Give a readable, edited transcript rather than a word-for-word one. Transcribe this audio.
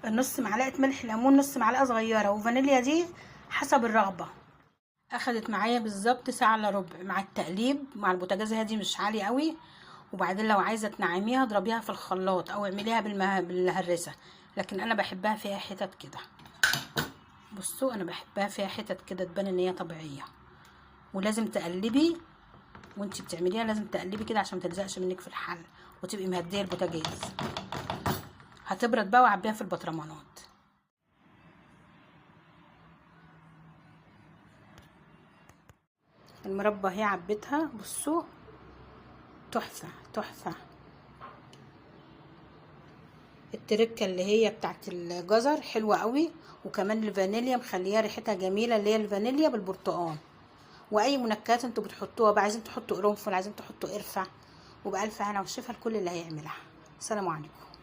نص معلقه ملح ليمون، نص معلقه صغيرة، وفانيليا دي حسب الرغبة. اخدت معايا بالظبط ساعة الا ربع مع التقليب مع البوتاجاز، هادي مش عالي قوي. وبعدين لو عايزه تنعميها اضربيها في الخلاط او اعمليها بالهرسه، لكن انا بحبها فيها حتت كده. بصوا انا بحبها فيها حتت كده تبان ان هي طبيعية. ولازم تقلبي وانتي بتعمليها، لازم تقلبي كده عشان ما تلزقش منك في الحل، وتبقي مهديه البوتاجاز. هتبرد بقى وعبيها في البطرمانات. المربى اهي عبيتها، بصوا تحفة تحفة. التركة اللي هي بتاعت الجزر حلوة قوي، وكمان الفانيليا مخليها ريحتها جميلة، اللي هي الفانيليا بالبرتقال. واي منكهات انتوا بتحطوها بقى، عايزين تحطوا قرنفل، عايزين تحطوا قرفه. وبألف هنا وشفا لكل اللي هيعملها. السلام عليكم.